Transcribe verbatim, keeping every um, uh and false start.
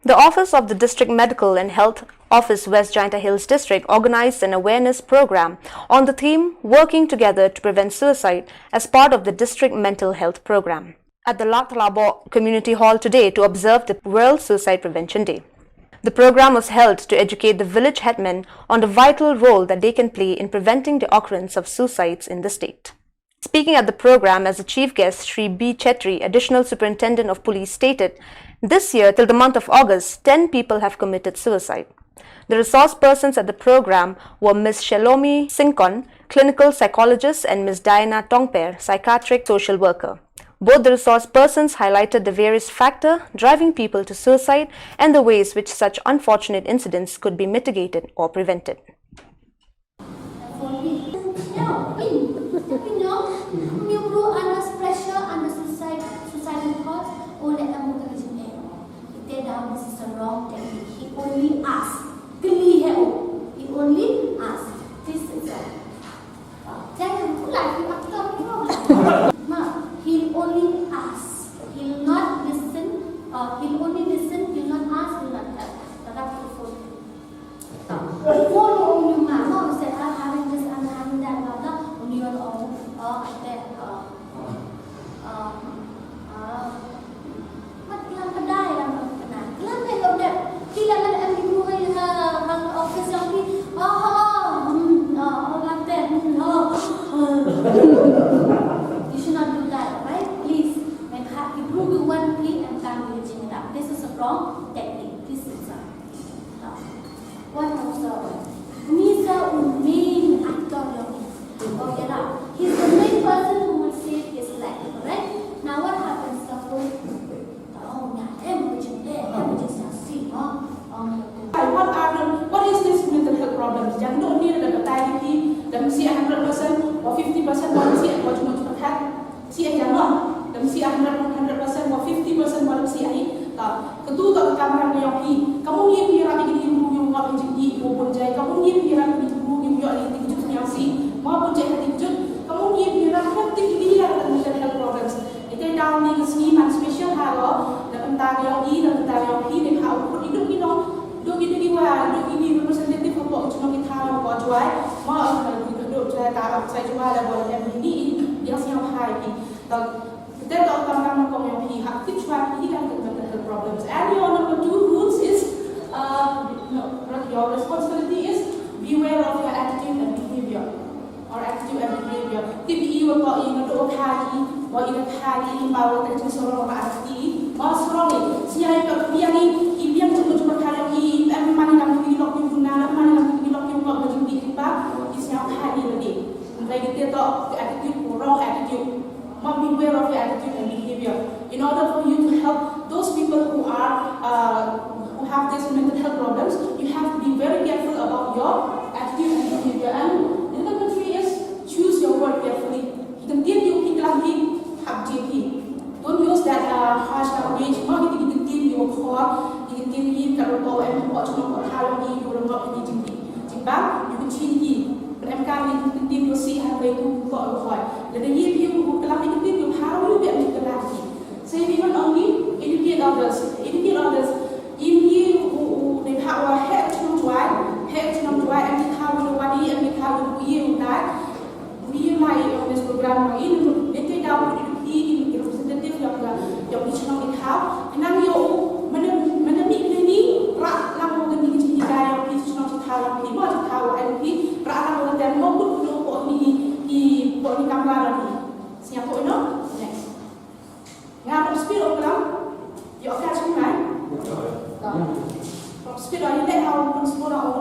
The Office of the District Medical and Health Office, West Jaintia Hills District, organized an awareness program on the theme Working Together to Prevent Suicide as part of the District Mental Health Program at the Lakthlabok Community Hall today to observe the World Suicide Prevention Day. The program was held to educate the village headmen on the vital role that they can play in preventing the occurrence of suicides in the state. Speaking at the program as a chief guest, Shri B Chetri, Additional Superintendent of Police, stated, this year, till the month of August, ten people have committed suicide. The resource persons at the program were Miss Shelomi Syngkon, clinical psychologist, and Miss Diana Tongper, psychiatric social worker. Both the resource persons highlighted the various factors driving people to suicide and the ways which such unfortunate incidents could be mitigated or prevented. Now, in, tapi now, when you grow under pressure, under suicide, suicidal thoughts, oh, let them move to the gym. If they down, this is a wrong technique. He only asked. Kylli hai, oh. He only asked. This is a, uh, jangan pula you act out wrong. Ma, he'll only ask. He'll not listen. Uh, he'll only listen. He'll not ask. He'll not help. That is the phone. Before you only man, no, you said, I'm having this, I'm having that, blah, blah. Only you know, oh, okay, uh, uh, uh, mat klam pedai lam kena. Klam dei lo dep. Ki la kan em ki bru ha, ha, ha office yang ki, oh, oh, hmm, oh, oh, lam dep, hmm, oh, oh. You should not do that, right? Please. Mem ha ki bru ki wan ki em kam ki jingdap. This is a wrong technique. This is a What else? He's a main actor, yong. Okay, now, he's the main person who will save his life, correct? Now what happens? Suppose, oh, yeah, em, em, em, em, see, huh? Um, Hi, what are the, what is this mental health problems? Jan do ni da batai ki, da msi hundred percent or fifty percent, da msi, what you want to attack? Sih ïa mo, dang sih hundred, hundred percent mo, fifty percent mo dang sih ai. Ta, katu ka kamram ka ïong hi. Ka mut ïa phi ïarap ïa kine ki bru ki ngop ha jingïeid, ki bun jait. Ka mut ïa phi ïarap ïa kine ki bru ki ïoh ïa ki kjut ki ïong sih. Mo bun jait ha ki kjut. Ka mut ïa phi ïarap, ka tip ïa kine ki mental health problems. Ite down ni ka sngi man special ha lo, da pynta ka ïong i, da pynta ka ïong hi, ne ha u khut i duk i nong, duk i duk i wa, duk i ni representative hapoh ka chnong ki thaw hapoh Jowai. Mo, duk i duk Jowai ta outside Jowai la bol em hi ni, ïa sñiaw hai hi. Te, te to kam kam kong ïong phi ha, ki chwa phi ha ki mental health problems. And your number two rules is, uh, no, your responsibility is beware of your attitude and behavior. Or attitude and behavior. Tip i wa to i nga do kha i, wa i nga kha i, i ma wa ta ju sorong wa ati, ma sorong i. Sñiaw i to phi yang i, i biang ju ju kha yang i, em mani nam ki lok ki guna, mani nam ki lok ki lok ma jing di pa, i sñiaw kha i lagi. Ngai di te to attitude, wrong attitude. Must beware of your attitude and behavior. In order for you to help those people who are, uh, who have these mental health problems, you have to be very careful about your attitude and behavior. And the third thing is choose your word carefully. Ki ktien ïa phi klam hi, hap jia phi. Don't use that, uh, harsh language. Mo ki ktien ïa khor, ki ktien ïa ka ro em ko chno ko thaw ïa ki ro mo ki jing ki. Jing ba, you can change ki. Em ka ni ktien ïa si ha bai tu ko ro hoi. Lada ïa phi u klam ïa ktien ïa ha ro ïa ki klam ki. So if you want only educate others, educate others. Im hi u, u, ne ha wa he chnong Jowai, he chnong Jowai, em ki thaw ïa wani, em ki thaw ïa u ye u tai. Wi lai ïa this program ma in, ne te da u di hi in representative ïa ka, ïa u chnong i thaw. Nang ïa u, mana, mana mi ni, ra lang u kan di ki jinghikai ïa u chnong i thaw, ïa u mo i thaw, ïa u ra lang u kan mo kut kut ko ni, i ko ni kamra ni. Sñiaw ko no? Next. Nga pynspit u klam, ïoh ka jingmai. Pynspit u ïa leh ha u pynspit u